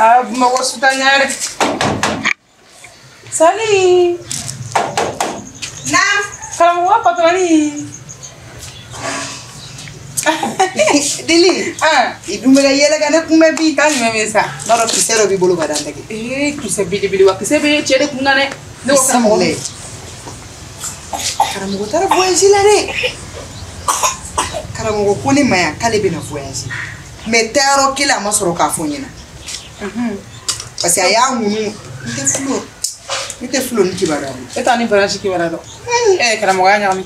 Ah, Bamakɔ sutanya dɛ. Sali. Naam. Karamɔgɔ patɔrɔni. Dili. Ah. I dun bɛ ka yɛlɛ ka ne kunbɛn bi. Kan jumɛn bɛ yen sa? N b'a dɔn kisɛ dɔ b'i bolo ka da n tɛgɛ. Ee, kisɛ belebele wa kisɛ bɛ cɛ de kun na dɛ. Ne ko karamɔgɔ. Karamɔgɔ taara voyage la dɛ. Karamɔgɔ ko ne ma yan k'ale bɛna voyage. Mais taayɔrɔ kelen a ma sɔrɔ k'a fɔ n ɲɛna. Parce que a y'a ŋunu n tɛ fulo ni kibaruya dɔn. E t'a ni voyage kibaruya dɔn. Ee, karamɔgɔ y'a ɲagami.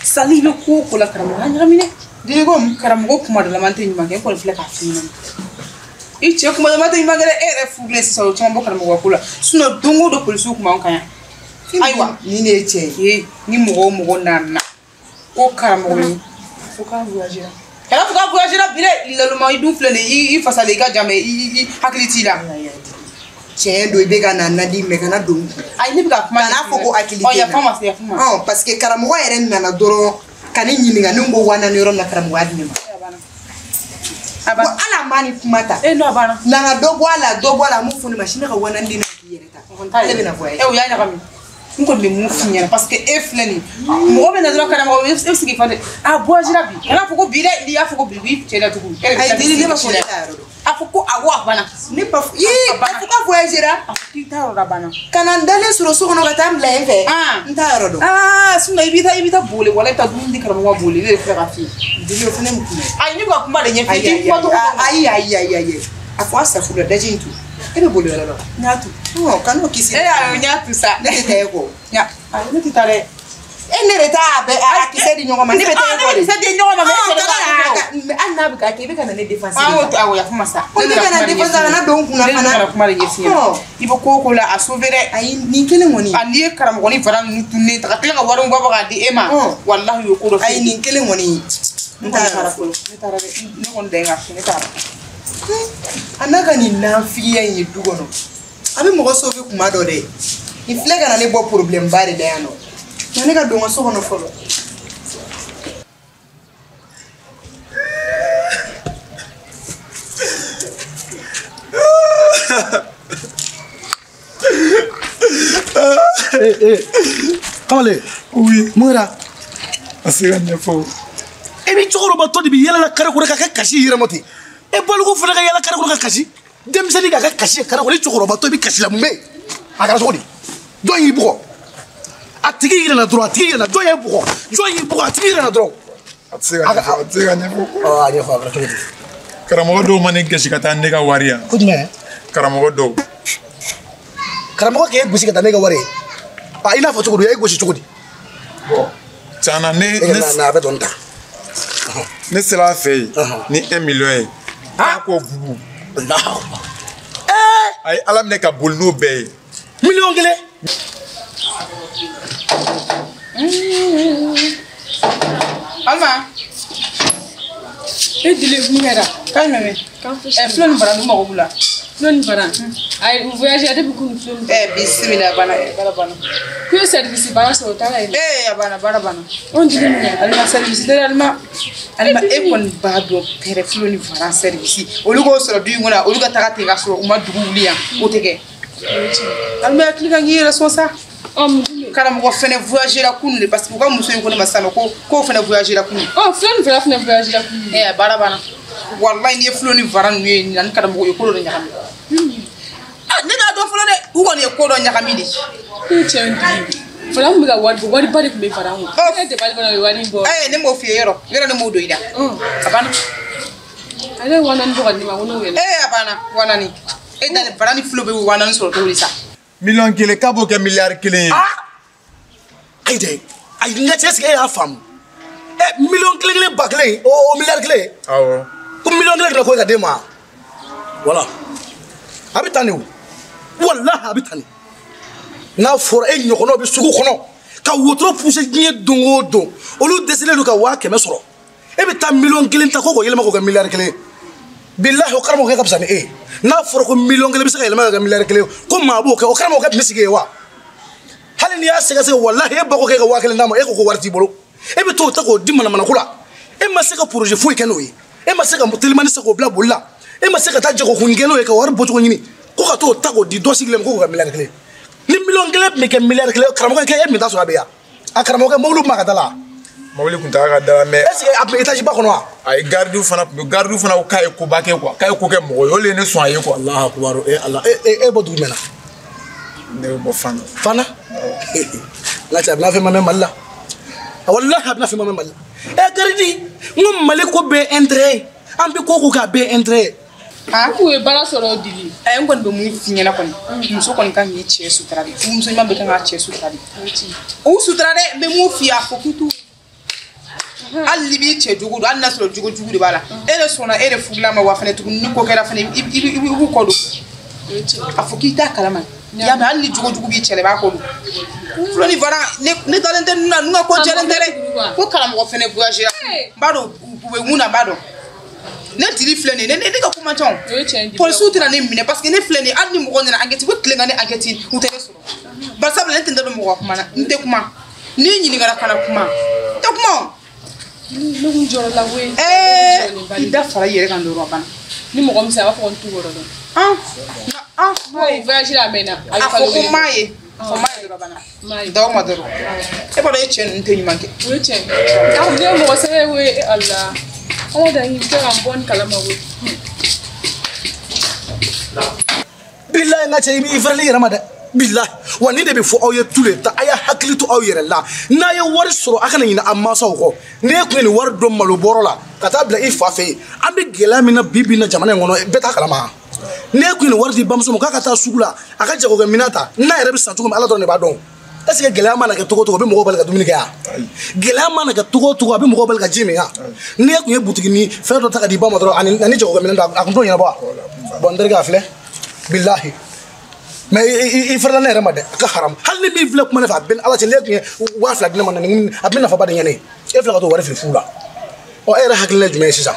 Sali bɛ ko o ko la karamɔgɔ y'a ɲagami dɛ. Dili ko mun? Karamɔgɔ kuma dɔ la man tɛ ɲuman kɛ, e kɔni filɛ k'a f'i ɲɛna. I cɛ kuma dɔ la man tɛ ɲuman kɛ dɛ, e yɛrɛ furulen sisan o caman bɔ karamɔgɔ ko la. Sinon don o don polisiw tun b'anw kan yan. Ayiwa. Nin de ye tiɲɛ ye. Ee, ni mɔgɔ o mɔgɔ nana ko karamɔgɔ ye fo k'a voyagera. Kana fɔ k'a voyagera bi dɛ, laloma i dun filɛ nin ye, i fasalen i ka jan mais i hakili t'i la. Tiɲɛ don i bɛ ka na nadi mais kana don n kun. Ayi ne bɛ ka kuma. Kana fɔ ko hakili tɛ n na. Ɔ yafa n ma yafa n ma. Ɔ parce que karamɔgɔ yɛrɛ nana dɔrɔn ka ne ɲininka ne ko 4000 yɔrɔ min na karamɔgɔ y'a di ne ma. A banna. Bon hali a ma ni kuma ta. E non a banna. Na ka dɔ bɔ a la dɔ bɔ a la a m'o fɔ ne ma sini ne ka 4000 di ne ma k'i yɛrɛ ta. Ale bɛna voyage. E o y'a ɲagami. N kɔni bɛ mun f'i ɲɛna parce que e filɛ nin ye mɔgɔ bɛ na dɔrɔn karamɔgɔ e bɛ sigi fa dɛ a voyagera bi kana fɔ ko bi dɛ n'i y'a fɔ ko bi i cɛ datugu. Ayi Dili ne b'a fɔ ne t'a yɔrɔ dɔn. A fɔ ko awɔ a banna. Ne ba fɔ ii a fɔ k'a voyagera. A fɔ k'i t'a yɔrɔ dɔn a banna. Ka na n dalen sɔrɔ so kɔnɔ ka taa n bila yen fɛ. N t'a yɔrɔ dɔn. Aa sinon i bɛ taa boli wala i bɛ taa dumuni di karamɔgɔ ma boli ne de filɛ k'a f'i ye. Dili o fana ye mun kuma ye. Ayi ne bɛ ka kuma de ɲɛf'i ye k'i kuma cogo dɔn. Ayi ayi ayi ayi a fɔ a safurula daji in tu. E bɛ boli yɔrɔ dɔn. N y'a tu. Ɔ kan'o kisi. E y'a ye n y'a tu sa. Ne tɛ taa e kɔ. Ayi ne tɛ taa dɛ. E ne de t'a bɛɛ a kisɛ di ɲɔgɔn ma ne bɛ taa e kɔ de. Ne bɛ kisɛ di ɲɔgɔn ma mais e fɛnɛ b'a kɛ. Hali n'a bɛ k'a kɛ i bɛ ka na ne défense. Awɔ awɔ yafa n ma sa. Ne bɛ ka na défense a kana don n kunna fana. Ne bɛ ka kuma de ɲɛf'i ɲɛna. I bɛ ko o ko la a sauver dɛ. Ayi nin kelen kɔni. A n'i ye karamɔgɔ ni fara ninnu tunnen ta ka tila ka wari bɔ k'a di e ma. Walahi u ye ko dɔ f'i ye. Ayi nin kelen kɔni. N taara fɔlɔ. Ne taara dɛ ne kɔni dan ye k'a f'i ye ne taara. A n'a ka nin nafigiya in ye du kɔnɔ a bɛ mɔgɔ sauver kuma dɔ dɛ. Nin filɛ ka na ne bɔ problème ba de la yan nɔ. Nka ne ka don n ka so kɔnɔ fɔlɔ. Eh, kamalen. Oui. Mun kɛra? A se ka ɲɛfɔ. E b'i cɛkɔrɔbatɔ de bɛ yɛlɛ la kare kɔnɔ ka kɛ kasi yɛrɛ ma ten. E baliku fana ka yɛlɛ kare kɔnɔ ka kasi. Denmisɛnnin k'a ka kasi kare kɔnɔ, i cɛkɔrɔbatɔ i bɛ kasi la mun bɛ yen? A kɛra cogo di? Jɔn y'i bugɔ? A tigi yɛlɛnna dɔrɔn, a tigi yɛlɛnna, jɔn y'i bugɔ? Jɔn y'i bugɔ? A tigi yɛlɛnna dɔrɔn. A tɛ se ka ɲɛfɔ, a tɛ se ka ɲɛfɔ. A ɲɛfɔ, a kɛra cogo di? Karamɔgɔ dɔw ma ne gosi ka taa ne ka wari yan. Ko jumɛn? Karamɔgɔ dɔw. Karamɔgɔ k'e gosi ka taa ne ka wari ye? A i n'a fɔ cogo di? E gosi cogo di? Bon, tiɲɛ na ne. Ne a bɛ dɔɔnin ta. Ne sera a fɛ yen ni 1 million ye. A ko bubu. A ye Ala minɛ ka boli n'o bɛɛ ye. Miliyɔn kelen. Alma. E Dili mun kɛra? Kan jumɛn bɛ yen? Ɛ Flo ni Bara ninnu mago b'u la. Flo ni Bara. Ayi u voyagé depuis kunun Flo ni Bara. Ɛ bisimila a banna baara banna. K'u ye service baara sɔrɔ u taara yen. Ee a banna baara banna. O Dili mun kɛra? Alima service tɛ dɛ Alima. Alima e kɔni b'a dɔn pɛrɛ Flo ni Bara service olu k'o sɔrɔ du in kɔnɔ olu ka taga ten ka sɔrɔ u ma dugu wuli yan o tɛ kɛ. Alima hakili kan k'i yɛrɛ sɔn sa. Karamɔgɔ fɛnɛ voyagera kunun de parce que u ka muso in ko ne ma sisan nɔ ko k'o fɛnɛ voyagera kunun. Ɔ Flo ni Bara fɛnɛ voyagera kunun. Ee baara banna. Walayi n'i ye Flo ni Bara ninnu ye ani karamɔgɔ ye ko dɔ de ɲagami. Ah ne t'a dɔn fɔlɔ dɛ u kɔni ye ko dɔ ɲagami de. E cɛ in Dili Bara kun bɛ ka wari bɔ wariba de tun bɛ Bara kun. Ne dabali banna u ye wari in bɔ. Ee ne m'o f'i ye yɔrɔ yɔrɔ ne m'o don i la. A banna. Ale ye 4000 bɔ ka di ne ma ko n'o yɛlɛ. Ee a banna 4000. E da Bara ni Flo bɛ 4000 sɔrɔ cogo di sa? Miliyɔn kelen k'a b'o kɛ miliyari kelen ye. Ayi dɛ ayi n ka cɛ sigi e y'a faamu. Ɛ miliyɔn kelen kelen ba kelen o miliyari kelen. Awɔ. Ko miliyɔn kelen de ko e ka d'e ma. Wala a bɛ tan de o walahi a bɛ tan de. N'a fɔra e ɲɔgɔnnaw bɛ sugu kɔnɔ ka wotoro poussé diɲɛ don o don olu dɛsɛlen don ka 100 000 sɔrɔ e bɛ taa miliyɔn kelen ta ko k'o yɛlɛma k'o kɛ miliyari kelen ye. Bilahi o karamɔgɔkɛ ka fisa ni e ye. N'a fɔra ko miliyɔn kelen bɛ se ka yɛlɛma ka kɛ miliyari kelen ye ko maa b'o kɛ o karamɔgɔkɛ tun bɛ sigi yen wa? Hali n'i y'a sɛgɛsɛgɛ walahi e ba ko k'e ka 1000 d'a ma e ko ko wari t'i bolo e bɛ t'o ta k'o di manamanako la e ma se ka projet foyi kɛ n'o ye e ma se ka telimani se k'o bila boli la E ma se ka taa jagokun kɛ n'o ye ka wari bɔcogo ɲini ko ka t'o ta k'o di dɔ sigilen ma ko k'o kɛ miliyari kelen. Ni miliyɔn kelen tun bɛ kɛ miliyari kelen karamɔgɔ kɛ e min t'a sɔrɔ a bɛ yan. A karamɔgɔkɛ mobili tun b'a ka da la. Mobili tun t'a ka da la mais. Est ce que a tun bɛ étage ba kɔnɔ wa. Ayi gardiw fana tun bɛ gardiw fana ko k'a ye koba kɛ quoi k'a ye ko kɛ mɔgɔ ye o de ye ne sɔn a ye quoi. Alahu akubaru e Ala e bɔ dugu jumɛn na. Ne bɛ bɔ Fana. Fana. N ka cɛ a bɛna fɛn ma mɛn Mali la. Walahi a bɛna fɛn ma mɛn Mali la. Ɛ garidi n ko Mali ko bɛɛ intérêt an bɛ ko ko kɛ a bɛɛ intérêt. K'u ye baara sɔrɔ Dili. N kɔni bɛ mun f'i ɲɛna kɔni muso kɔni kan k'i cɛ sutura de muso ɲuman bɛ kan k'a cɛ sutura de o sutura dɛ n bɛ mun f'i ye a fɔ k'i t'u hali n'i b'i cɛ jogo dɔn hali n'a sɔrɔ jogo jugu de b'a la e de sɔnna e de furula ma wa fɛnɛ tuguni ni ko kɛra fɛnɛ i b'u kɔ don a fɔ k'i t'a kalama i y'a mɛn hali ni jogo jugu b'i cɛ la i b'a kɔ don Fulo ni Varan ne dalen tɛ ninnu na ninnu ka ko jɛlen tɛ dɛ ko karamɔgɔ fɛnɛ voyagera n b'a dɔn u bɛ mun na n b'a dɔn. Ne Dili filɛ nin ye ne ka kuma ca o polisiw tɛna ne minɛ parce que ne filɛ nin ye hali ni mɔgɔ nana enquête u bɛ tilen ka ne enquête u tɛ ne sɔrɔ bari sabula ne tɛ n da don mɔgɔ ka kuma na n tɛ kuma n'i ɲininkara kana kuma n tɛ kuma o. Ne kun jɔrɔ la koyi. Ɛɛ i da fara i yɛrɛ kan dɔrɔn a banna. Ni mɔgɔ min sera a b'a fɔ ko n t'u yɔrɔ dɔn. Voyage la a mɛnna. A fɔ ko m'a ye. A fɔ m'a ye dɔrɔn a banna. D'aw ma dɔrɔn. E b'a dɔn e cɛ ninnu tɛ ɲuman kɛ. O ye tiɲɛ ye. Ne ye mɔgɔ sɛbɛ ye koyi Ala. Ala da y'i kɛ ka n bɔ nin kalama koyi. Bilahi n ka cɛ i fɛrɛlen i yɛrɛ ma dɛ. Bilahi wa nin de bɛ fɔ aw ye tous les temps a y'a hakili to aw yɛrɛ la n'a ye wari sɔrɔ a kana ɲinɛ a mansaw kɔ n'e tun ye nin wari dɔn malo bɔrɔ la ka taa bila i fa fɛ yen an bɛ gɛlɛya min na bi bi in na jamana in kɔnɔ bɛɛ t'a kalama n'e tun ye nin wari di bamuso ma k'a ka taa sugu la a ka jagokɛminɛn ta n'a yɛrɛ bɛ san cogo min Ala dɔrɔn de b'a dɔn. Est ce que gɛlɛya mana kɛ cogo o cogo a bɛ mɔgɔw bali ka dumuni kɛ yan gɛlɛya mana kɛ cogo o cogo a bɛ mɔgɔw bali ka ji min yan n'e tun ye butigi ni fɛn dɔ ta ka di ba ma dɔrɔn ani jagokɛminɛn dɔ a kun t'o ɲɛnabɔ wa bɔn n terikɛ a filɛ bilahi mais i fɛrɛla ne yɛrɛ ma dɛ a ka haram hali ni min filɛ kuma ne fɛ a bɛ ni Ala cɛ n'e tun ye 2000 di ne ma nin a bɛ nafaba de ɲɛ ne ye e filɛ ka t'o wari fili fu la ɔ e yɛrɛ hakilina ye jumɛn ye sisan.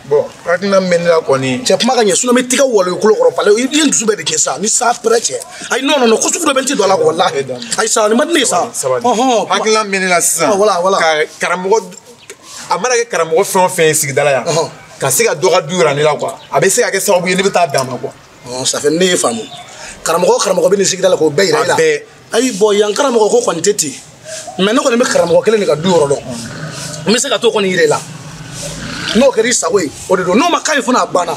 Bon hakilina min bɛ ne la kɔni. Cɛ kuma ka ɲɛ sinon n bɛ t'i ka walo i kulo kɔrɔ pale i ye n dusu bɛɛ de tiɲɛ sisan ni sa pɛrɛ cɛ ayi non non non ko sugu dɔ bɛ n tɛ don a la walahi ayi sa nin ma di ne ye sa. Ɔhɔn hakilina min bɛ ne la sisan. Voilà voilà ka karamɔgɔ a mana kɛ karamɔgɔ fɛn o fɛn ye sigida la yan. Ka se ka dɔ ka du yira ne la quoi a bɛ se ka kɛ sababu ye ne bɛ taa bɛn a ma quoi. Ɔ ça fait ne ye faamu karamɔgɔ bɛ nin sigida la k'o bɛɛ yira e la. Ayi bon yan karamɔgɔ ko kɔni tɛ ten mais ne kɔni bɛ karamɔgɔ kelen de ka du yɔrɔ dɔn n bɛ se ka t'o kɔni yira e la. N'o kɛra i sago ye o de don n'o ma k'a ye fana a banna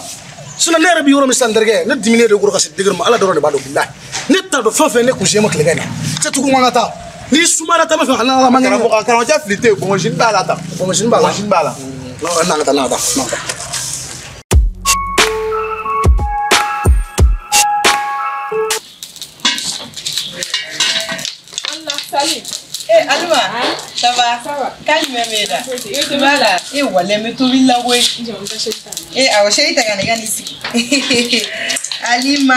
sinon ne yɛrɛ bɛ yɔrɔ min sisan n terikɛ ne diminen de kɔrɔ ka se degré ma Ala dɔrɔn de b'a dɔn bilahi ne t'a dɔn fɛn o fɛn ne kun ma tilegan in na cɛ tugun ka taa n'i sumayara taama fɛ hali Ala man kɛnɛ. Karamɔgɔcɛ fili tɛ yen bonbonsini b'a la tan. Bonbonsini b'a la. Bonbonsini b'a la. N'an ka taa n'an ka taa n'an ka taa. Eh Alima, ça va? Ça va. Kan jumɛn bɛ e la? Voilà. Eh walayi n bɛ tobili la koyi. Eh awɔ seri ta ka na i ka n'i sigi. Alima.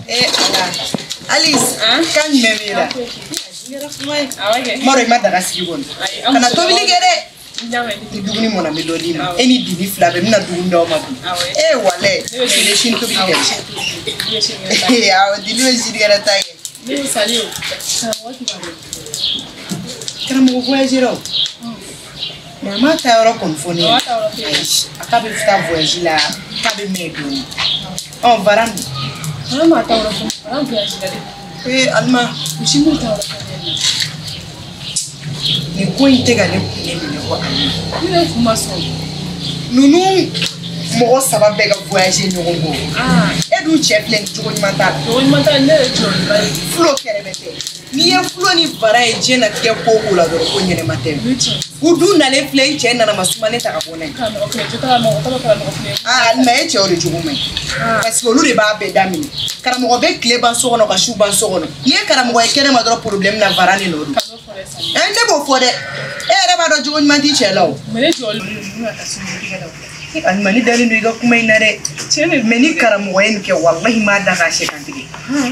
Eh Ala. Alice, kan jumɛn bɛ e la? Maro i ma daga sigi kɔni. Kana tobili kɛ dɛ. Ni dumuni mɔna n bɛ dɔ d'i ma. E ni Dili fila bɛɛ n bɛna dumuni d'aw ma bi. Eh walayi n bɛ sini tobili kɛ. Awɔ Dili bɛ sini kɛnɛ ta kɛ. Karamɔgɔ voyagera o. Mais a m'a taa yɔrɔ kɔni fɔ ne ye. Ayi a k'a bɛ taa voyage la k'a bɛ mɛn dɔɔni. Ɔ Varan dun? Varan m'a taa yɔrɔ fɔ Varan voyage la dɛ. Ee Alima. Misi m'u taa yɔrɔ fɔ ne ɲɛna. Nin ko in tɛ ka ne kun ne minɛ ko Alima. Ne yɛrɛ kun ma sɔn. Ninnu mɔgɔ saba bɛɛ ka voyage ɲɔgɔn kɔ. E dun cɛ filɛ nin cogo ɲuman t'a la. Cogo ɲuman t'a la ne yɛrɛ jɔyɔrɔba ye. Fulo kɛrɛfɛ tɛ. N'i ye Fulo ni Varan ye diɲɛlatigɛ ko o ko la dɔrɔn ko ɲɛnɛma tɛ. U dun nalen filɛ i cɛ nana ma suma ne ta ka bɔ n'a ye. Karamɔgɔ filɛ jo t'a la mɔgɔ t'a karamɔgɔ filɛ. Alima e cɛw de cogo man ɲi. Parce que olu de b'a bɛɛ daminɛ. Karamɔgɔ bɛ tile ban so kɔnɔ ka su ban so kɔnɔ. N'i ye karamɔgɔ ye kɛnɛma dɔrɔn problème na Varan de nɔ don. Ne b'o fɔ dɛ. E yɛrɛ b'a dɔn jogo ɲuman t'i cɛ la o. Mais ne jɔlen don ninnu ka taa sunkurutigɛ la o. Alima ne dalen don i ka kuma in na dɛ. Mais ni karamɔgɔ ye nin kɛ walahi n b'a da k'a sɛ kan tigɛ.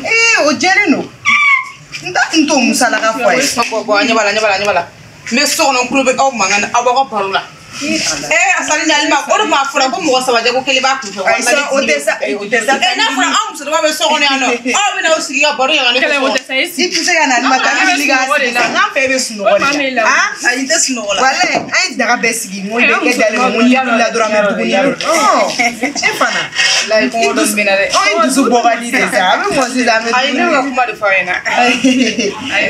Ee o jɛlen don. N t'a tun t'o musalaka fɔ a ye. Bɔn ɲɛ b'a la ɲɛ b'a la ɲɛ b'a la. N bɛ so kɔnɔ n tulo bɛ aw mankan na aw b'aw ka baro la. Eh Salina Alima o de ma fɔra ko mɔgɔ saba jago kelen b'a kun fɛ. Ayi sa o tɛ sa o tɛ sa. N'a fɔra anw muso dama bɛ so kɔnɔ yan nɔ aw bɛna aw sigi ka baro kɛ ka ne Kɛlɛ o tɛ sa e I tɛ se ka na Alima ta ne bɛ ka sigi sa n'an fɛ e bɛ sunɔgɔ de la. Ayi n tɛ sunɔgɔ la. Walayi an ye daga bɛɛ sigi n ko bɛ kɛ dalen don n ko n'i wulila dɔrɔn an bɛ dumuni kɛ. E fana. Walayi kɔngɔ dɔɔni bɛ n na dɛ. I dusu bɔ ka di de sa a bɛ mɔ sisan an bɛ Ayi ne bɛ ka kuma de fɔ aw ɲɛna.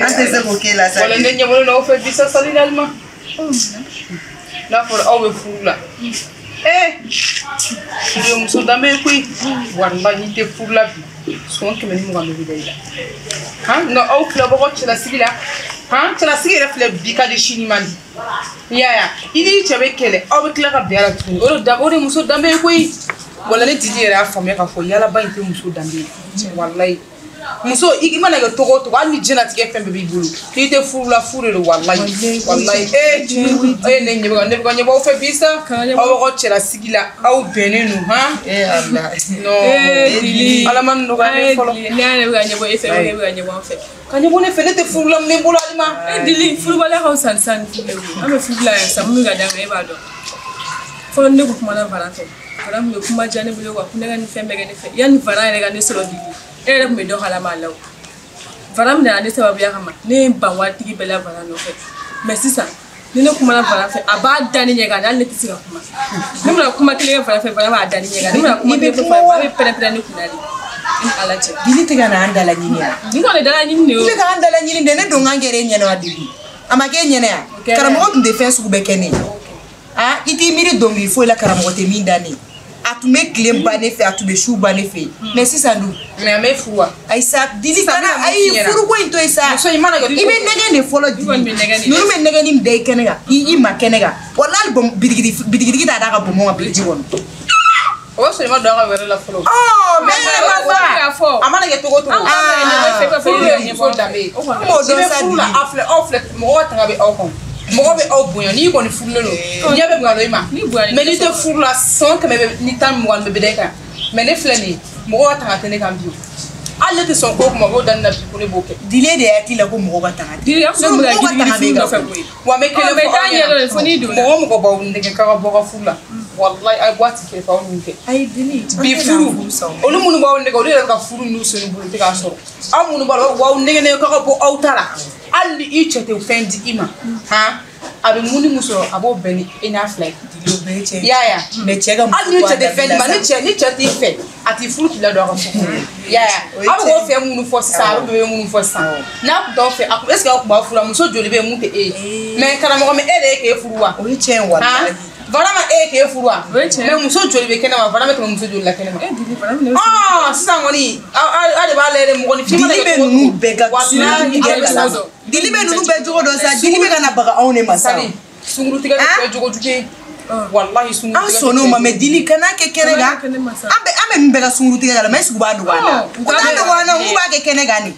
An tɛ se k'o k'e la sa. Walayi ne ɲɛbɔlen don aw fɛ bi sa Salina Alima. N'a fɔra aw bɛ furu la. Furu ye muso danbe ye koyi. Walayi n'i tɛ furu la bi sɔn 120 bɛ da i la. Han nka aw filɛbagaw cɛlasigi la. Han cɛlasigi yɛrɛ filɛ bi ka di sini man di. I y'a ye i n'i cɛ bɛ kɛlɛ aw bɛ tila ka bɛn a la tuguni. O de ye muso danbe ye koyi. Walayi ne Didi yɛrɛ y'a faamuya k'a fɔ yalaba in tɛ muso danbe ye. Walayi. Muso i mana kɛ togo o togo hali ni diɲɛlatigɛ fɛn bɛɛ b'i bolo n'i tɛ furu la furu de don walayi walayi ne ɲɛ bɛ ka ne bɛ ka ɲɛbɔ aw fɛ bi sa aw b'aw ka cɛlasigi la aw bɛnnen don han non Ala ma nɔgɔya ne fɔlɔ Ne yɛrɛ bɛ ka ɲɛbɔ e fɛ e bɛ ka ɲɛbɔ an fɛ. Ka ɲɛbɔ ne fɛ ne tɛ furu la mun bɛ n bolo Alima. Dili furubaliya ka fisa ni sisan ni furu ye koyi. An bɛ furu la yan sisan mun bɛ ka d'an kan e b'a dɔn. Fɔlɔ ne kun kumana Varan fɛ. Varan kun bɛ kuma diya ne bolo ka kulonkɛ ni fɛn bɛɛ kɛ ne fɛ. Yanni Varan yɛrɛ ka ne sɔrɔ Dili. E yɛrɛ kun bɛ dɔ kalama a la o. Varan nana ne sababuya kama ne ye n ban waritigi bɛɛ la Varan nɔfɛ. Mais sisan ni ne kumana Varan fɛ a b'a da ne ɲɛ kan hali ne tɛ se ka kuma. Ne mana kuma kelen kɛ Varan fɛ Varan b'a da ne ɲɛ kan. Ne mana kuma kelen kɛ Varan fɛ a bɛ pɛrɛn-pɛrɛn ne kunna de. I ni Ala cɛ. Dili tɛ ka na an dala ɲini yan. Nin kɔni dala ɲini de ye o. Dili ka an dala ɲini de ne don kan kɛra e ɲɛna wa Dili. A ma kɛ e ɲɛna yan. Karamɔgɔ tun tɛ fɛn sugu bɛɛ kɛ ne ye. I t'i miiri dɔnkili foyi la karamɔgɔ tɛ min da ne ye. A tun bɛ tile ban ne fɛ a tun bɛ su ban ne fɛ mais sisan dun. Mais a m'e furu wa. Ayi sa Dili kana ayi furuko in to yen sa. Muso in mana kɛ i bɛ nɛgɛn de fɔlɔ Dili. Ninnu bɛ nɛgɛnni min da i kɛnɛ kan i ma kɛnɛ kan walahi hali bitigitigi t'a d'a ka bɔnbɔn kan biriji kɔnɔ. O b'a sɔrɔ i ma don a ka wɛrɛ la fɔlɔ. Mais e ma fɔ a mana kɛ togo o togo. Furu ye muso danbe ye. N b'o dɔn sa I bɛ furu la Dili. a filɛ aw filɛ mɔgɔw ka tanga bɛ aw kan. Mɔgɔ bɛ aw bonya n'i kɔni furulen don ɲɛ bɛ bonya dɔ i ma mais n'i tɛ furu la san 120 bɛ da i kan mais ne filɛ nin ye mɔgɔw ka tanga tɛ ne kan bi o hali ne tɛ sɔn ko o kuma o da ne la bi ko ne b'o kɛ. Dili de hakili la ko mɔgɔw ka tanga tɛ. Dili an tun bɛ ka gidigidi furu nɔfɛ koyi. Wa n bɛ kelen fɔ aw ɲɛna mɔgɔ o mɔgɔ b'aw nɛgɛ k'aw ka bɔ aw ka furu la walayi a ye bɔ a tigi kɛrɛfɛ aw n'u kɛ. Ayi Dili bi furu olu minnu b'aw nɛgɛ olu yɛrɛ bɛ ka furu n'u sen bolo tɛ k'a sɔrɔ aw minnu b'a la u b'aw nɛgɛ nɛgɛ k'aw ka bɔ aw ta la hali ni i cɛ tɛ fɛn di i ma han a bɛ mun ni mun sɔrɔ a b'o bɛn ni e n'a fila ye. I y'a ye wa mais cɛ ka hali ni cɛ tɛ fɛn di ma ni cɛ t'i fɛ a t'i furu k'i ladon a ka so kɔnɔ i y'a ye wa aw bɛ k'o fɛn minnu fɔ sisan a bɛ bɛɛ minnu fɔ sisan n'a tun t'aw fɛ a kun est ce que aw tun b'aw furu la muso joli bɛ yen mun tɛ e ye mais karamɔgɔ min e de ye k'e furu wa. O ye tiɲɛ ye walayi. Vraiment e ye k'e furu wa mais muso joli bɛ kɛnɛ ma Varan bɛ tɛmɛ muso joli la kɛnɛ ma. Sisan kɔni aw de b'a lajɛ dɛ mɔgɔninfin mana Dili kɛ bɛ cogo o ninnu cogo. bɛɛ ka Walahi sunkurutigɛ kalama. Dili bɛ ninnu bɛɛ cogo dɔn sa Dili bɛ ka na baga anw de ma sa. Sunkurutigɛ tɛ fɛn jogo jugu ye. Walahi sunkurutigɛ. An sɔnn'o ma mais Dili kana kɛ kɛnɛ kan. An bɛ ninnu bɛɛ ka sunkurutigɛ kalama est ce que u b'a dogo an na? U t'a dogo an na u b'a kɛ kɛnɛ kan de.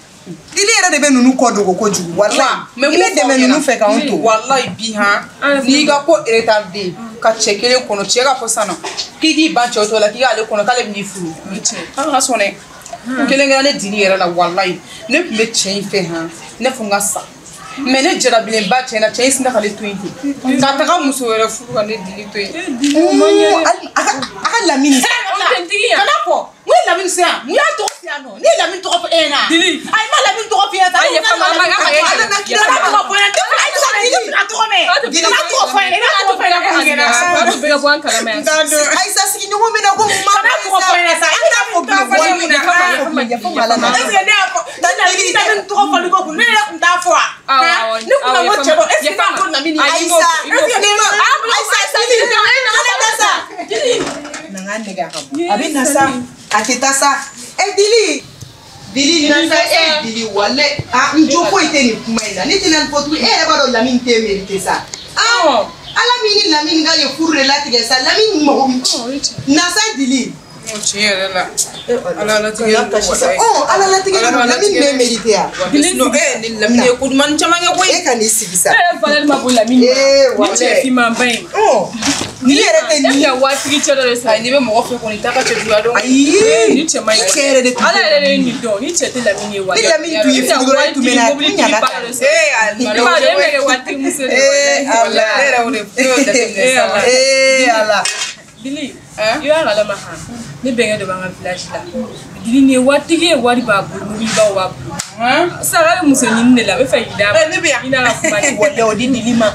Dili yɛrɛ de bɛ ninnu kɔ dogo kojugu walahi. I bɛ dɛmɛ ninnu fɛ k'anw to. Walahi bi han n'i ka ko retardé ka cɛ kelen kɔnɔ cɛ ka fɔ sisan nɔ k'i k'i ban cɛw tɔ la k'i k'ale kɔnɔ k'ale bɛ n'i furu. An ka sɔn dɛ. Kelen kɛra ne Dili yɛrɛ la walahi ne tun bɛ cɛ in fɛ han ne fo n ka sa. Mais ne jarabilenba cɛ na cɛ in sinna k'ale to yen ten ka taga muso wɛrɛ furu ka ne Dili to yen. A ka Lamini. Kana fɔ mun ye Lamini se yan mun y'a tɔgɔ f'i yan nɔ ne ye Lamini tɔgɔ fɔ e ɲɛna. Ayi ma Lamini tɔgɔ f'i ɲɛna sa. Kana tɔgɔ fɔ n ɲɛna Dili tɔgɔ mɛn. Kana tɔgɔ fɔ n ɲɛna i b'a tɔgɔ fɔ n ɲɛna ko mun kɛra. Ayisa sigiɲɔgɔn bɛ na ko mun ma. Kana tɔgɔ fɔ n ɲɛna sa. An t'a fɔ bilen walahi an t'a fɔ bilen yafa ma Ala ma. Est ce que ne y'a fɔ Lamini tɔgɔ fɔli ko kun ne yɛrɛ kun t'a fɔ wa. Ne kun ma ko cɛ dɔ est ce que ne b'a fɔ Lamini. Ayisa Ayisa Dili kana taa sa. Na n ka nɛgɛ a ka bɔ. A bɛ na sa a tɛ taa sa. Dili. Dili na sa e Dili walahi a n jo foyi tɛ nin kuma in na ne tɛna nin fɔ tuguni e yɛrɛ b'a dɔn Lamini t'e mérité sa. Ala min ni Lamini ka ye furu de latigɛ sa Lamini mago na sa Dili. Tiɲɛ yɛrɛ la. Ala latigɛ Ala latigɛ Lamini bɛ mérité ya. Ni Lamini ye ko duman caman kɛ koyi. E ka n'i sigi sa. E yɛrɛ valeur ma bon Lamini ma. Ni cɛ finmanba in. Ni yɛrɛ tɛ nin. E bɛna waritigi cɛ dɔ de sɔrɔ. Ayi n'i bɛ mɔgɔ fɛ kɔni i t'a ka cɛjuguya dɔn. Ayi. Ni cɛ man ɲi. Ni cɛ yɛrɛ de tun. Ala yɛrɛ de ye nin dɔn ni cɛ tɛ Lamini ye walayi. Ni Lamini tun ye furu dɔrɔn e tun bɛ na i ɲana ta. Ee I b'a dɔn e bɛ kɛ waritigi muso de ye. Ee Ala. Ne yɛrɛ o de y'o jateminɛ sisan. Ee Ala. Dili i b'a kalama han ne bɛnkɛ dɔ b'an ka village la Dili nin ye waritigi ye wari b'a bolo mobilibaw b'a bolo sisan k'a bɛ muso ɲini de la a bɛ fɛ k'i d'a ma ne bɛ yan i n'a ka kuma Walayi o di Dili ma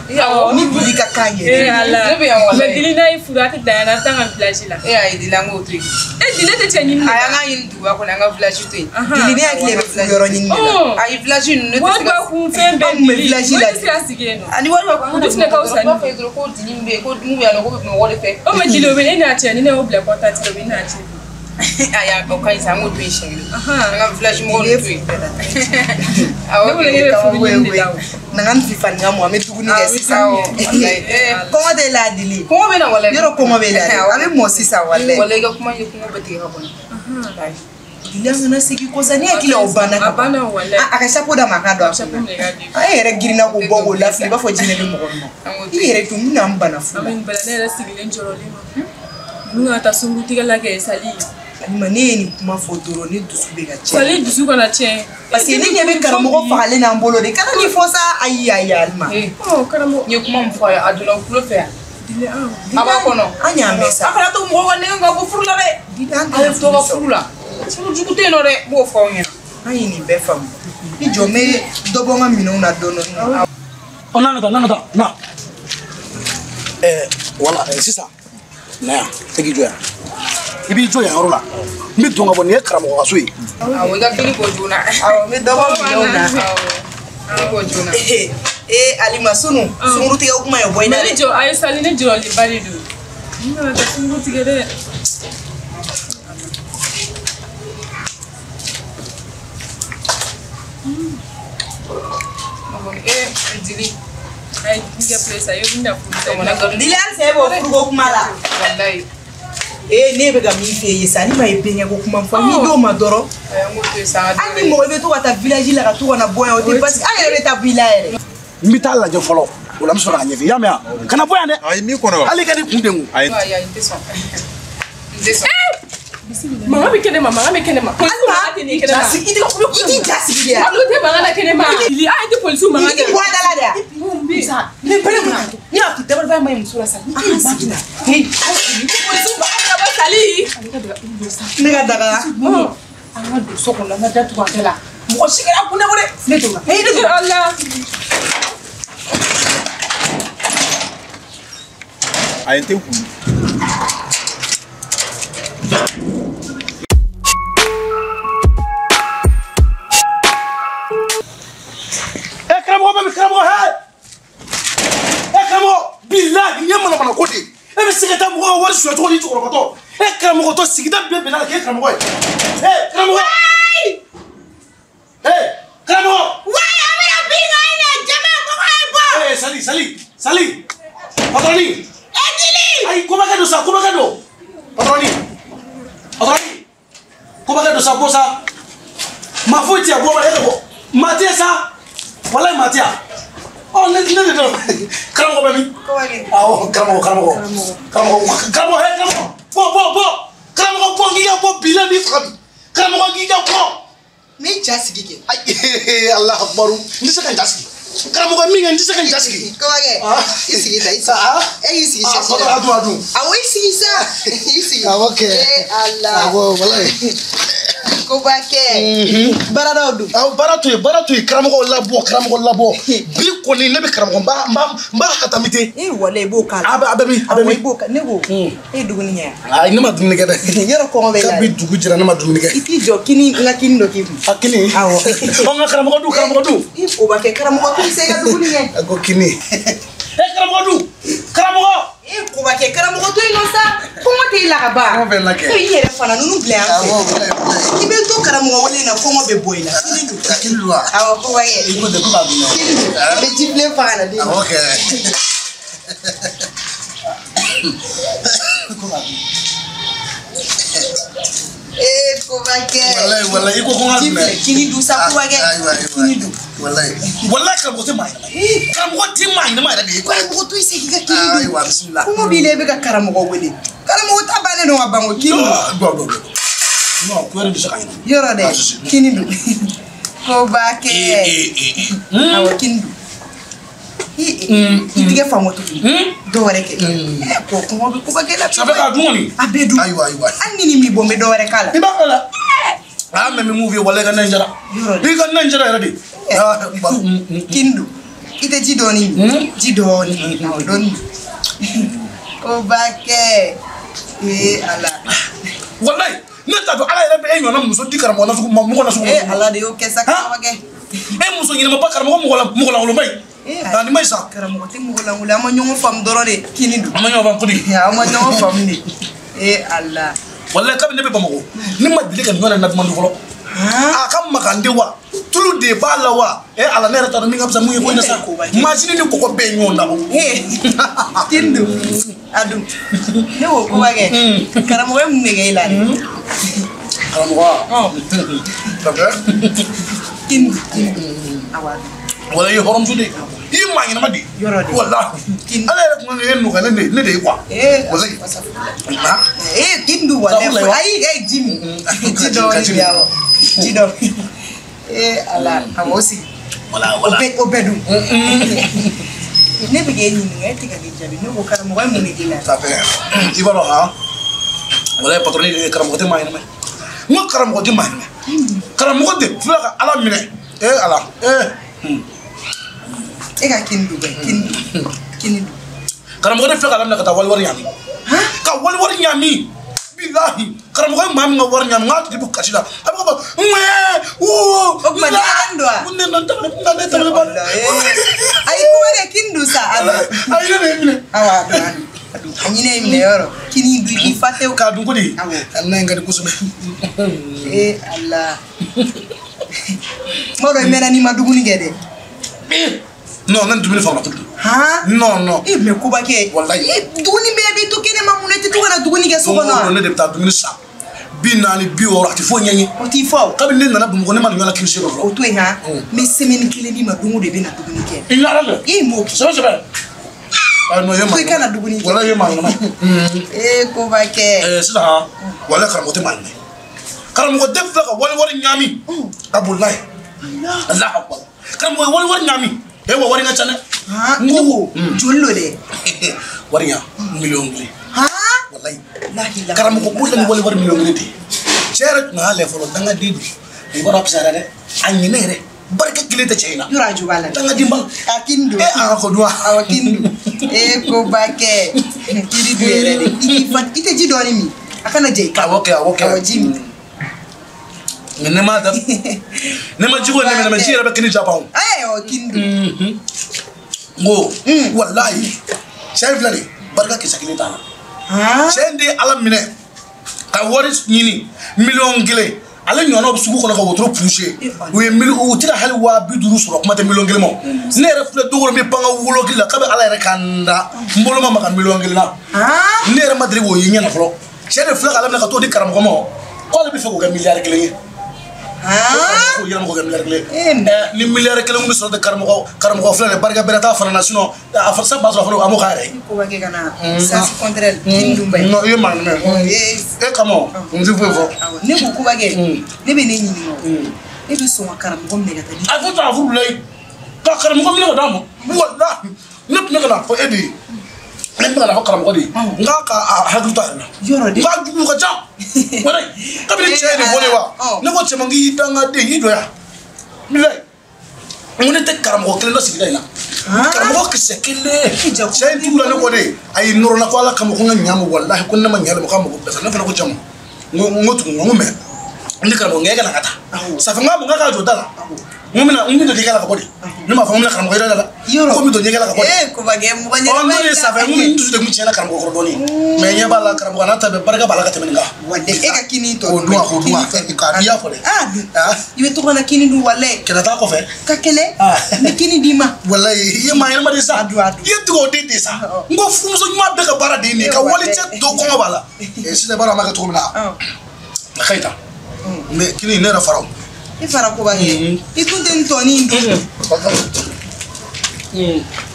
ni Dili ka kan yɛrɛ Ala ne bɛ yan walayi mais Dili n'a y'i furu a tɛ dan yan an t'an ka village la e ayi Dili an k'o to yen e Dili tɛ cɛ ɲini ayi an k'a ɲini duguba kɔnɔ an ka village to yen Dili ne hakili bɛ furu yɔrɔ ɲini de la ayi village ninnu ne tɛ se wari b'a kun fɛn bɛɛ Dili Dili ne tɛ se ka sigi yen nɔ ani wari b'a kun du fɛnɛ ka fisa ni b'a fɔ dɔrɔn ko Dili min bɛ yen ko mun bɛ yan nɔ ko bɛ mɔgɔ de fɛ o mais Dili o bɛ e n'a cɛ ni ne y'o bila contact la o bɛ ne n'a cɛ ayi o ka ɲi sa an k'o to yen siɲɛ kelen an ka village mɔgɔw ninnu to yen awɔ ne bolo e bɛ furu ɲini de la o na n ka fifa ni ka mɔ an bɛ dumuni kɛ sisan kɔngɔ tɛ la Dili kɔngɔ bɛ na walayi yɔrɔ kɔngɔ bɛ la dɛ a bɛ mɔ sisan walayi walayi i ka kuma ye kɔngɔ bɛ tigɛ ka bɔ n na Dili an kana segin kɔ sa ne hakili la o banna a banna walayi a ka chapeau d'a ma a k'a don a kunna e yɛrɛ girinna k'o bɔ k'o lafili i b'a fɔ jinɛ bɛ mɔgɔ min na i yɛrɛ tun bɛna n bana fu la an bɛ nin bɛɛ la ne yɛrɛ sigilen jɔrɔlen don ninnu ka taa sunkurutigɛ la kɛ Sali Alima ne ye nin kuma fɔ dɔrɔn ne dusu bɛ ka tiɲɛ Sali dusu kana tiɲɛ parce que ne ɲɛ bɛ karamɔgɔ fagalen n'an bolo de kana nin fɔ sa ayi ayi Alima karamɔgɔ n ye kuma min fɔ a ye a donna kulo fɛ yan a b'a kɔnɔ an y'a mɛn sa a kana to mɔgɔw ka nɛgɛn ka bɔ furu la dɛ a ye to ka furu la furu jugu tɛ yen nɔ dɛ n b'o fɔ aw ɲɛna an ye nin bɛɛ faamu i jɔ n bɛ dɔ bɔ n ka minɛnw na dɔɔnin dɔɔnin. Ɔ na ka taa na ka taa na wala sisan na yan e k'i jɔ yan i b'i jɔ yan yɔrɔ la n bɛ don ka bɔ nin ye karamɔgɔ ka so ye. Awɔ i ka fini bɔ joona. Awɔ n bɛ dɔ bɔ minɛnw na. Awɔ fini bɔ joona. Ee Alima sunu sunkurutigɛ kuma ye bɔ i la dɛ. Ne jɔ ayi Sali ne jɔrɔlenba de don n kana taa sunkuru tigɛ dɛ. Dili ayi n kɛ filɛ sa i bɛna furu Dili halisa e b'o furuko kuma la. Walayi. Ee ne bɛ ka min f'e ye sa Alima ye bɛnkɛ ko kuma fɔ n'i d'o ma dɔrɔn. Hali ni mɔgɔ i bɛ to ka taa village la ka to ka na bɔ yan o tɛ basi an yɛrɛ bɛ taa bɔ i la yɛrɛ. N bɛ taa lajɛ fɔlɔ o la n bɛ sɔrɔ k'a ɲɛf'i ye i y'a mɛn wa kana bɔ yan dɛ. Ayi min kɔnɔ. Hali i ka n'i kun degun. Ayi ayi n tɛ sɔn n tɛ sɔn. Mankan bɛ kɛnɛ ma mankan bɛ kɛnɛ ma. Polisiw mankan tɛ nin ye kɛnɛ ma. I t'i ja sigi de yan. Olu tɛ mankan na kɛnɛ ma. Dili a ye tɛ polisiw mankan I t'i bɔ a da la de yan. Ne pɛrɛ kunna ne y'a to dabaliban ma ye muso la sa. Ni k'i sigi na. Polisiw mankan ka bɔ Sali. Ne ka daga. An ka don so kɔnɔ an ka datugu a da la. Mɔgɔ si kana kun ne bolo dɛ. Ne donna. Ne donna Ala. Ayi n tɛ kun. Karamɔgɔ hɛ e karamɔgɔ bilahi nin ye manamana ko de ye e bɛ se ka taa mɔgɔ ka wari suɲɛ cogo di cɛkɔrɔbatɔ e karamɔgɔ tɔ sigida bɛɛ bɛnna k'e karamɔgɔ ye e karamɔgɔ e karamɔgɔ. Wayi a bɛna bin ka ɲɛ jama mɔgɔ ye bɔ. Ee Sali Sali Sali patɔrɔni. E Dili. Ayi kobakɛ don sa kobakɛ don patɔrɔni patɔrɔni kobakɛ don sa bɔ sa maa foyi tɛ yan bɔ e ka bɔ maa tɛ sa. Walayi maa tɛ yan ɔ ne de dɔn karamɔgɔ bɛ min awɔ karamɔgɔ karamɔgɔ karamɔgɔ karamɔgɔ hɛ karamɔgɔ bɔ bɔ bɔ karamɔgɔ bɔ k'i ka bɔ bi la b'i faga bi karamɔgɔ k'i ka bɔ. N bɛ ja sigi kɛ. Ayi Alahu akibaru n tɛ se ka n ja sigi karamɔgɔ min kɛ n tɛ se ka n ja sigi. Kɔbakɛ i sigi ta i sigi e y'i sigi sɛsi la. A dun a dun. Awɔ i sigi sa i sigi. Awɔ kɛ. Ee Ala. Awɔ walayi. Kobakɛ. Baaradaw don. Awɔ baara to yen baara to yen karamɔgɔ labɔ karamɔgɔ labɔ bi kɔni ne bɛ karamɔgɔ n b'a hatamite. E walayi i b'o k'a la. A bɛ min a bɛ min. I b'o k'a ne ko e ye dumuni kɛ yan. Ayi ne ma dumuni kɛ dɛ. Yɔrɔ kɔngɔ bɛ i la. Kabi dugu jɛra ne ma dumuni kɛ. I t'i jɔ kini n ka kini dɔ k'i kun. A kini. Awɔ. Ɔ n ka karamɔgɔ dun karamɔgɔ dun. I Kobakɛ karamɔgɔ k'i se ka dumuni kɛ. A ko kini. E karamɔgɔ dun karamɔgɔ. E Kobakɛ karamɔgɔ to yen nɔ sa kɔngɔ tɛ i la ka ban. Kɔngɔ bɛ n la kɛ. E i yɛrɛ fana ninnu bila yan fɛ. Awɔ walayi walayi. I bɛ to karamɔgɔ wele in na kɔngɔ bɛ bɔ i la. Kini dun. Ka kini dun wa. Awɔ Kobakɛ. I ko ten ko k'a dun dɛ. Kini dun. N bɛ jifilen fa ka na d'i ma. Awɔ kɛ. Ko k'a dun. Koba kɛ. Walayi walayi i ko ko n ka Ji dun filɛ dɛ. kini dun sa koba kɛ. Ayiwa ayiwa. Kini dun. Walayi walayi karamɔgɔ tɛ maa ɲɛnama ye. Karamɔgɔ tɛ maa ɲɛnama yɛrɛ de ye. Karamɔgɔ to i se k'i ka kini dun. Ayiwa bisimila. Kɔngɔ b'i la i bɛ ka karamɔgɔ wele. Karamɔgɔ ta bannen don ka ban ko kini dun. Non non non. Non ko yɛrɛ bɛ se ka ɲɛnabɔ. Yɔrɔ dɛ Ah, si, si. kini dun. Koba kɛ. Ee ee ee. Awɔ kini dun. I tigɛ faamu tuguni. Dɔ wɛrɛ kɛ. Ko kɔngɔ bɛ koba kɛ la. Ça fait k'a dun kɔni. A bɛɛ dun. Ayiwa ayiwa. Hali ni nin m'i bɔ n bɛ dɔ wɛrɛ k'a la. I b'a k'a la. Ah mais min f'i ye walayi i ka na in jara. Yɔrɔ dɛ. I ka na in jara yɛrɛ de. Ah ba. Kini dun. I tɛ ji dɔɔni min. Ji dɔɔni. Awɔ dɔɔni. Koba kɛ. Ee Ala. Walayi ne t'a dɔn Ala yɛrɛ bɛ e ɲɔgɔnna muso di karamɔgɔ nasugu ma mɔgɔ nasugu Ee ma. Ala de y'o kɛ sa Han? koba kɛ. E muso ɲɛnamaba karamɔgɔ mɔgɔ lankolonba in. Ee, Ah nin ma ɲi sa. Karamɔgɔ tɛ mɔgɔ lankolon an ma ɲɔgɔn faamu dɔrɔn de kini dun. An ma ɲɔgɔn faamu ko di. An ma ɲɔgɔn faamu de. Ee Ala. Walayi kabini ne bɛ Bamakɔ ne ma deli ka nin ɲɔgɔn na duman dun fɔlɔ. A ka makan de wa tulu de b'a la wa e Ala ne yɛrɛ t'a dɔn min ka fisa mun ye ko in na sa. Masini ni kɔgɔ bɛɛ ye ɲɔgɔn dabɔ. Ee kini dun. A dun. Ne ko koba kɛ. Karamɔgɔ ye mun de kɛ e la dɛ? Karamɔgɔ. Kini dun kini dun. Awɔ a dun. Walayi i ye hɔrɔnmuso de ye. I ye maa ɲɛnama de ye. Yɔrɔ de. Walahi. Ala yɛrɛ kun kan ka e nɔgɔya ne de ye quoi. Ee Walayi. Ah. Ee kini dun walayi. Sabula wa? Ayi ee ji min. Ji Ka dɔɔni ji bi min. awɔ. Ji dɔɔni. Ee Ala awɔ o sigi. Wala O wala. bɛɛ o bɛɛ dun. Ne bɛ k'e ɲininka e tɛ ka ne jaabi ne ko karamɔgɔ ye mun de k'e la? Ça fait i b'a dɔn han walayi patron ye karamɔgɔ tɛ maa ɲɛnama ye. N ko karamɔgɔ tɛ maa ɲɛnama ye. Karamɔgɔ de filɛ ka Ala minɛ. Ee Ala ee. E ka kini dun bɛ kini dun kini dun. Karamɔgɔ de filɛ ka Ala minɛ ka taa wali wari ɲami. Ka wali wari ɲami. Bilahi karamɔgɔ ye maa min ka wari ɲami n k'a tigi bɛ kasi la. A bɛ ka fɔ ŋɛɛ woo. O tuma ne ka nin don wa? Ne na n tabali ne tabali ba. Ayi ko wɛrɛ kini dun sa a dun. Ayi ne de ye minɛ. Awɔ a dun a dun a dun a ɲinɛ ye minɛ yɔrɔ kini dun i fa tewu. K'a dun ko de. Awɔ. A na in ka di kosɛbɛ. Ee Ala. Tuma dɔ i mɛnna n'i ma dumuni kɛ dɛ. Eh, non ne ni dumuni fanga kojugu. Han? Non non. E mɛ koba kɛ. Walayi. E dumuni bɛɛ b'i to kɛnɛma mun na i tɛ to ka na dumuni kɛ so Don o kɔnɔ don wa? ne de bɛ taa dumuni san 40 60 a tɛ foyi ɲɛ n ye. O t'i fa o. Kabini ne nana Bamakɔ ne ma nin ɲɔgɔnna kirisi dɔ fɔlɔ. O to yen han. N bɛ semaine kelen d'i ma don o don i bɛ na dumuni kɛ. I ni Ala cɛ. E m'o kɛ. Sɛbɛ sɛbɛ. Ah non, i ye maa Ko i kana dumuni kɛ. Walayi i ye maa ɲɛnama ye. Ee koba kɛ. Sisan han walayi karamɔgɔ tɛ maa ɲɛnama ye. Karamɔgɔ den filɛ ka wali wari ɲaami ka boli n'a ye. Alahu akubar. Karamɔgɔ ye wali wari ɲaami. E wa wari ka ca dɛ. Han ne ko joli lo dɛ? Wari ɲa 1,000,000. Han? Walayi. Lahila. Karamɔgɔ ko la ni wali wari 1,000,000 tɛ. Cɛ yɛrɛ tun y'a lajɛ fɔlɔ dangaden don. I b'a dɔn a fisayara dɛ. A ɲinɛ yɛrɛ barika kelen tɛ cɛ in na. Yɔrɔ a jo b'a la dɛ. Dangaden ba. A kini dun. E a ka dun wa. Awɔ kini dun. Ee koba kɛ. Kini dun yɛrɛ de. I k'i fa i tɛ ji dɔɔni min. A kana ja i kan. Awɔ kɛ awɔ kɛ. Awɔ ji min. Mais ne ma da ne ma jiko ne minɛ mais ji yɛrɛ bɛ kini ja ban. Ee awɔ kini dun. N ko walayi cɛ in filɛ nin ye barika kisɛ kelen t'a la. Han? Cɛ in de ye Ala minɛ ka wari ɲini 1,000,000 ale ɲɔgɔnnaw bɛ sugu kɔnɔ ka wotoro poussé u ye mili u tɛ ka hali 50,000 sɔrɔ kuma tɛ 1,000,000 ma. Ne yɛrɛ filɛ don o don n bɛ pan ka wolokili la k'a bɛ Ala yɛrɛ ka n da n bolo ma maga 1,000,000 na. Han? Ne yɛrɛ ma deli k'o ye ɲɛ na fɔlɔ. Cɛ de filɛ k'ale minɛ ka t'o di karamɔgɔ ma k'ale bɛ fɛ k'o kɛ 1,000,000,000 ye. Han? Ko yɛlɛma k'o kɛ 1,000,000,000 Eh, ye. Ni 1,000,000,000 kun bɛ sɔrɔ ten karamɔgɔ filɛ nin ye barika bɛrɛ t'a fana na sinon a fɔ san b'a sɔrɔ a fana a m'o k'a yɛrɛ ye. Koba kɛ ka na sens contraire kini dun ba ye. Non i ye maa ɲuman ye. Ee E kama n tɛ foyi fɔ. awɔ ne ko koba kɛ ne bɛ ne ɲininka o. E bɛ sɔn ka karamɔgɔ minɛ ka taa di. A fɔ a furu la ye ka karamɔgɔ minɛ ka d'a ma walahi ne tun bɛ ka n'a fɔ e de ye ne tun bɛ ka n'a fɔ karamɔgɔ de ye n k'a ka a hakili to a yɛrɛ la. Yɔrɔ de. N k'a jugu ka ca walayi kabini cɛ ye nin fɔ ne ye wa ne ko cɛ ma k'i dangaden k'i jɔ yan bilayi n ko ne tɛ karamɔgɔ kelen dɔ sigida in na. Karamɔgɔ kisɛ kelen cɛ in tugula ne kɔ de a y'i nɔrɔ n la ko Ala kama ko n ka ɲa ma walahi ko ne ma ɲa ale ma k'a mago bɛɛ sa ne fana ko cɛ ma n ko tugun n ko mɛ n tɛ karamɔgɔ n k'e ka na ka taa safe n k'a ma n k'a ka jɔ da la n ko n bɛ don ɲɛgɛn la ka bɔ de ne m'a fɔ n ko n bɛna karamɔgɔ yɛrɛ la dɛ ko n bɛ don ɲɛgɛn la ka bɔ de. Ee koba kɛ mɔgɔ Ɔ ɲɛnama n ko de safe n ko n dusu de kun tiɲɛna karamɔgɔ kɔrɔ dɔɔni mɛ ɲɛ b'a la karamɔgɔ n'a ta bɛɛ barika b'a la ka tɛmɛ nin kan. Walayi e ka kini tɔ K'o dun wa k'o dun wa k'a n'i y'a fɔ dɛ. Ah dun. I bɛ to ka na kini dun walayi. Kɛlɛ t'a kɔfɛ. Ka kɛlɛ. N bɛ kini d'i ma. Walayi i ye maa ɲɛnama de sa. A dun a dun. I ye dugawu den de sa. N ko furumuso ɲuman bɛɛ ka baara de ye nin ye ka wali cɛ dɔ kɔngɔ b'a la. Sisan i b'a dɔn an b'a kɛ cogo min na. A ka ɲi tan. Mais kini ne yɛrɛ fara o. I fara koba kɛ. I tun tɛ nin tɔnin dun.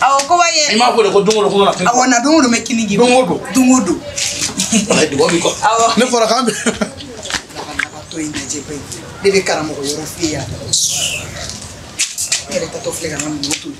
Awɔ koba kɛ. I m'a fɔ de ko don o don ko na kini. Awɔ na don o don bɛ kini k'i Don o don. Don o don. Walayi dugawu b'i kɔ. Awɔ. Ne fɔra k'an bɛ. Lagalagatɔ in lajɛ ba in. Ne bɛ karamɔgɔ yɔrɔ f'i ye yan. Ne yɛrɛ tatɔ filɛ ka n ka minɛnw to yen.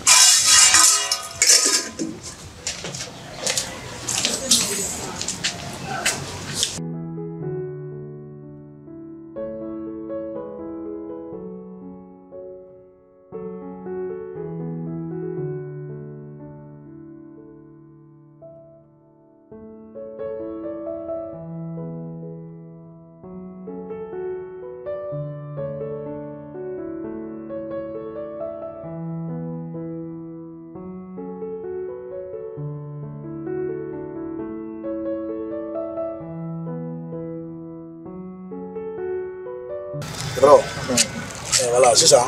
Voilà, c'est ça.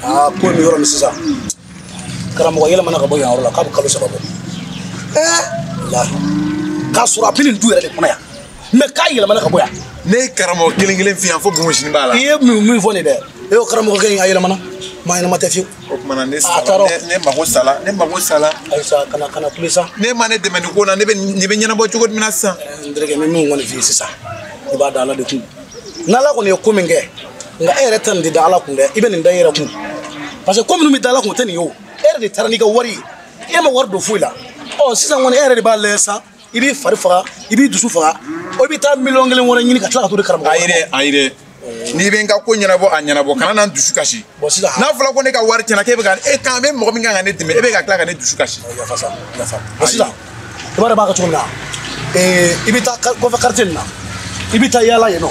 Ah, ko mi yɔrɔ min sisan. Karamɔgɔ yɛlɛmana ka bɔ yan yɔrɔ la k'a bɛ kalo 3 bɔ. Walahi. K'a sɔrɔ a bɛ nin du yɛrɛ de kɔnɔ yan. Mais k'a yɛlɛmana ka bɔ yan. Ne ye karamɔgɔ kelen kelen f'i yan fo bonbonsini b'a la. I ye min fɔ nin dɛ. E y'o karamɔgɔ kelen in a yɛlɛmana. Maa ɲɛnama tɛ fiyewu. O tuma na ne sala ne mago sala ne mago sala. Ayi sa kana kule sa. Ne ma ne dɛmɛ nin ko la ne bɛ ɲɛnabɔ cogo jumɛn na sisan. N terikɛ n bɛ min kɔni f'i ye sisan. I b'a da Ala de kun. N'Ala kɔni ye ko min kɛ. Nka e yɛrɛ ta nin tɛ da Ala kun dɛ, i bɛ nin da i yɛrɛ kun. Parce que ko minnu bɛ da Ala kun o tɛ nin ye o. E yɛrɛ de taara n'i ka wari ye. E ma wari don foyi la. Ɔ sisan kɔni e yɛrɛ de b'a lajɛ sa, i b'i fari faga, i b'i dusu faga, i bɛ taa miliyɔn 1 wɛrɛ ɲini ka tila ka t'o di karamɔgɔ ma. Ayi dɛ, ayi dɛ. N'i bɛ n ka ko ɲɛnabɔ a ɲɛnabɔ kana na n dusu kasi. Bon sisan. N'a fɔra ko ne ka wari tiɲɛna k'e bɛ ka e kan bɛ mɔgɔ min kan ka ne dɛmɛ e bɛ ka tila ka ne dusu kasi. Yafa sa, yafa. Bon sisan i b'a dɔn b'a kɛ cogo min na. I bɛ taa kɔfɛ quartier nin na. I bɛ taa yaala yen nɔ.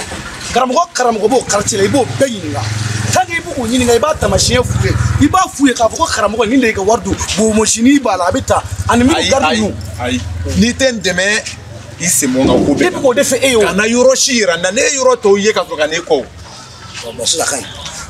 Karamɔgɔ b'o quartier la i b'o bɛɛ ɲininka. Tant que i b'o ɲininka i b'a taamasiyɛn f'u ye. I b'a f'u ye k'a fɔ ko karamɔgɔ nin de y'i ka wari dun bonbonsinin b'a la a bɛ taa ani min garde ninnu. Ayi n'i tɛ n dɛmɛ i sen bɔ n ka ko bɛɛ. Ne bɛ k'o de fɛ e ye o. Kana yɔrɔ si yira n na ne ye yɔrɔ tɔw ye ka sɔrɔ ka ne kɔ o. Bon sisan ka ɲi.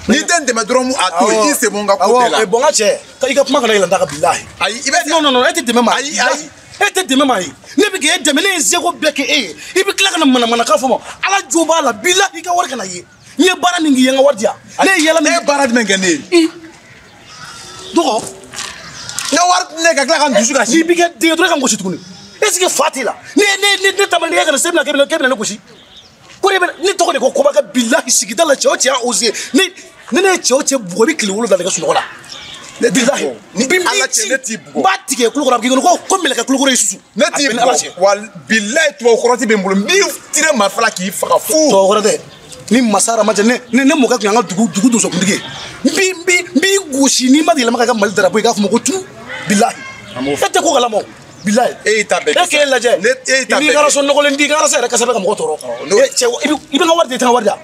N'i tɛ n dɛmɛ dɔrɔn a to yen i sen bɔ n ka ko bɛɛ la. Awɔ bon n ka cɛ i ka kuma kana yɛlɛ n da kan bilahi. Ayi i bɛ. Non non non e tɛ dɛmɛ ma. Ayi ayi. E tɛ dɛmɛ ma ye. Ne bɛ k'e dɛmɛ ne ye n seko bɛɛ kɛ e ye. I bɛ tila ka na manamanakan fɔ ma. Ala jo b'a la bilahi i ka wari kana ye. N ye baara min k'i ye n ka wari di yan. Ne ye yala min. Ne ye baara jumɛn kɛ ne ye. Dɔgɔ. Ne wari ne ka tila ka n dusu kasi. N'i b'i kɛ den ye dɔrɔn e ka n gosi tuguni. Est ce que fa t'e la. Ne taama ne ka na se bɛna k'e bɛna ne gosi. Ko ne bɛ ne tɔgɔ de ko koba kɛ bilahi sigida la cɛ o cɛ y'a osé. Ne ye cɛ o cɛ bugɔ i bɛ tile 7 de kɛ sunɔgɔ la. Ne t'i bugɔ. Ni Ala cɛ ne t'i bugɔ. N b'a tigɛ kulukɔrɔ a bɛ k'i kɔnɔ ko mɛlɛkɛ kulukɔrɔ y'i susu. Ne t'i bugɔ wa bilahi tubabu kɔrɔti bɛ n bolo n b'i tire marifa la k'i faga fu. Tubabu kɔrɔ tɛ. Ni masa ma cɛ ne mɔkɛ tun y'an ka dugu donsokuntigi ye. N b'i gosi n'i ma yɛlɛma ka kɛ Mali drapeau ye i k'a fɔ ma ko tu bilahi. E tɛ ko kalama o bilahi. E y'i ta bɛɛ kɛ. E k'e lajɛ. Ne e y'i ta bɛɛ kɛ. I b'i ka raso nɔgɔlen di i ka raso yɛrɛ kasa bɛ ka mɔgɔ tɔɔrɔ. Cɛ i bɛ n ka wari di i tɛ n ka wari di yan.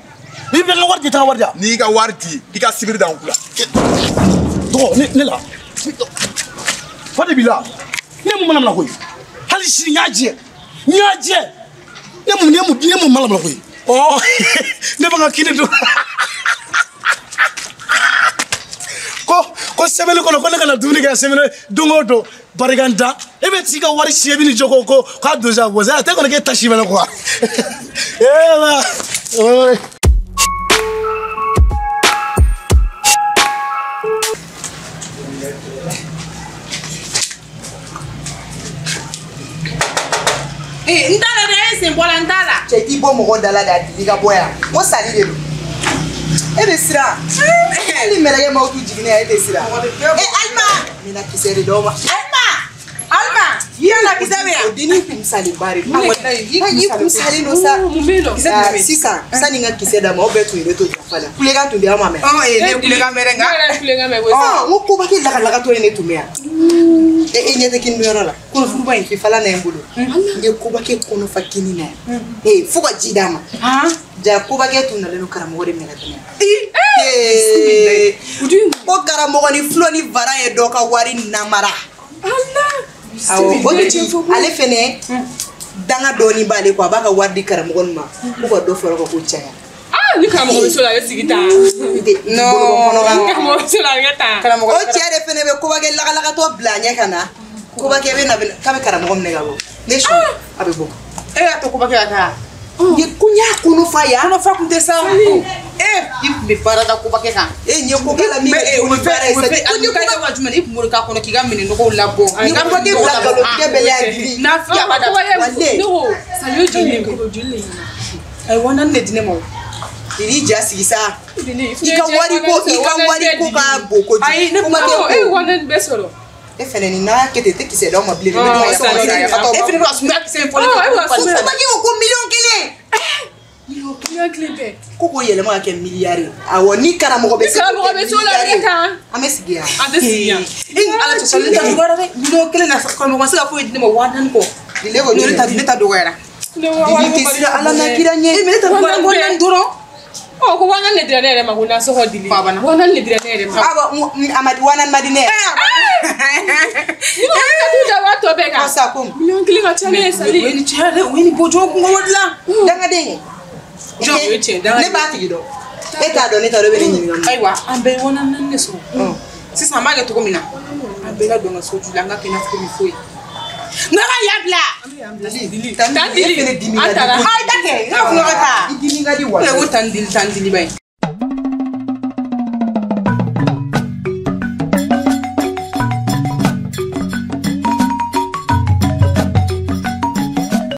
I bɛ n ka wari di i tɛ n ka wari di yan. N'i y'i ka wari di i ka sibiri da n kun la. Dɔgɔ ne la fa de b'i la ne mun mana mana koyi hali sini n y'a jɛ ne mun mana mana koyi ɔ ne bɛ ka kini dun ko sɛbɛnni kɔnɔ ko ne kana dumuni kɛ sɛbɛnni don o don barika da e bɛ t'i ka wari si e bɛ n'i jɔ ko k'a don sa wa a tɛ kɔni k'e ta si bɛ quoi ee la. N t'a la dɛ, e sen bɔra n t'a la. Cɛ i bɔ mɔgɔ da la de a dili ka bɔ yan. N ko sali de don. E bɛ siran. Hali ni mɛlɛkɛ m'aw t'u jiginna yan e tɛ siran. E Alima. N bɛna kisɛ de d'aw ma. Alima. Alima. Yala kisɛ bɛ yan. O dennin kun salenba de don. I kun salen don sa. Mun bɛ yen nɔ? Kisɛ jumɛn bɛ yen? Sisan sani n ka kisɛ d'a ma aw bɛɛ tun ye ne to janfa la. Kulekan tun bɛ aw ma mɛn. Ne kulekan mɛn dɛ nka. Ne yɛrɛ ye kulekan mɛn koyi. N ko koba kɛ lagalagatɔ ye ne tun bɛ yan. E ɲɛ tɛ kini yɔrɔ la. Kɔnɔfuruba in fifala na ye n bolo. N ye koba kɛ kɔnɔ fa kini na yan. Fo ka ji d'a ma. Ja koba kɛ tun nalen don karamɔgɔ de minɛ ka tɛmɛ. Ko karamɔgɔ ni fulo ni vara ye dɔ ka wari namara. Awɔ o ale fɛnɛ danga dɔɔni b'ale kɔ a b'a ka wari di karamɔgɔ nin ma ko ka dɔ fara o kan ko caya. Ni karamɔgɔ bɛ so la a bɛ sigi tan. Non karamɔgɔ bɛ so la a bɛ kɛ tan. O cɛ de fɛnɛ bɛ koba kɛ lagalakatɔ bila a ɲɛ ka na koba kɛ bɛ na k'a bɛ karamɔgɔ minɛ ka bɔ ne su a bɛ bɔ. E y'a to koba kɛ ka taa. Ye ko n y'a kɔnɔ fa yan. Kɔnɔ fa kun tɛ sa. I tun bɛ baara da koba kɛ kan. E ɲɛ ko k'a la min kɛ o baara ye sa. Ko ni ko ka jumɛn i kun bolo k'a kɔnɔ k'i ka minɛnɔgɔw labɔ. Ni ko k'e bila nkalontigɛ bɛɛ y'a dili. N'a fiyɛ a b'a da. Ne ko Sali ye joli de ko joli de ɲini. A ye 4000 de di ne ma o. I b'i ja sigi sa. I ka wari ko i ka wari ko ka bon kojugu. Ayi ne kuma tɛ E ye 4000 bɛɛ sɔrɔ. E fɛnɛ ni n'a kɛ ten tɛ kisɛ d'aw ma bilen. E fɛnɛ bɛ ka sumaya kisɛ in fɔ ne Ɔ, e bɛ ka sumaya. Ko ko 1,000,000. 1,000,000 bɛɛ. Ko k'o yɛlɛma ka kɛ miliyari ye. Awɔ ni karamɔgɔ bɛ se k'o Karamɔgɔ kɛ bɛ se o la miliyari ne ye. kan. An bɛ sigi yan. An tɛ sigi yan. E ni Ala cɛ sɔrɔ ne ta dɔgɔyara dɛ. 1,000,000 na karamɔgɔ ma se ka foyi di ne ma 40,000 kɔ. Dile ko Ne ta ne ta dɔgɔyara. Ne wa Dili tɛ siran Ala n'a kira ɲɛ. E mais ne ta dɔgɔyara 40,000 dɔrɔn. Ɔ ko 40,000 de dira ne yɛrɛ ma ko nasɔngɔ dili. Babana. 40,000 de dira ne yɛrɛ ma. Awɔ a ma di 40,000 ma di ne yɛrɛ. Ni ko ka t'u da waa tɔ bɛɛ kan. Ɔ sa komi. 1,000,000 ka ca ne ye Sali. O ye ni cɛ dɛ, o ye ni bɔ jɔn kun ka wari la. Dangaden ye. O ye tiɲɛ, dangaden. Ne b'a tigi dɔn. E t'a dɔn ne t'a dɔn e bɛ ne ɲininka mun na. Ayiwa an bɛɛ ye 40,000 de sɔrɔ. Sisan an b'a kɛ cogo min na. An bɛɛ ka don ka so ju la an ka kɛ i n'a fɔ komi foyi. N ka yan bila. Dili Tan e dili. fɛnɛ dimi An ka di taara. kojugu. Ayi da kɛ n ka fɔ ka taa. I dimi ka di wa. Ne ko tan dili tan dili ba ye.